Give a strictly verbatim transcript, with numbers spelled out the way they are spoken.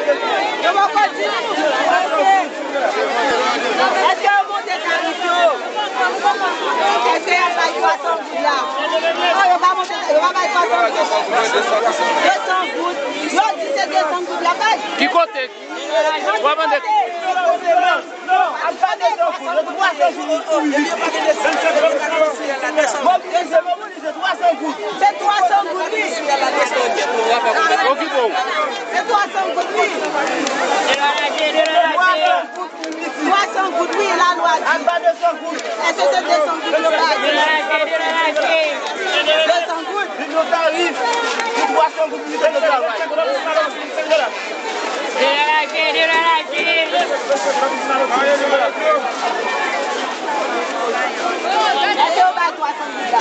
Yo poko di nou. Èske yo monte tarif yo? Èske y ap bay twa san goud la? Non, yo pa monte, yo pa bay twa san goud. De san goud. Yo di se de san goud y ap bay. Ki kote? W ap mande. Non, ap bay de san goud. Yo di twa san goud. Mobilize, mobilize. Se twa san goud. Se twa san goud, wi. Okipe w. Se twa san goud, wi. Twa san goud, wi, lalwa di. Èske se de san goud yo bay? De san goud. Di nou tarif. Di twa san goud, wi, se nou travay. Èske yo bay twa san goud la?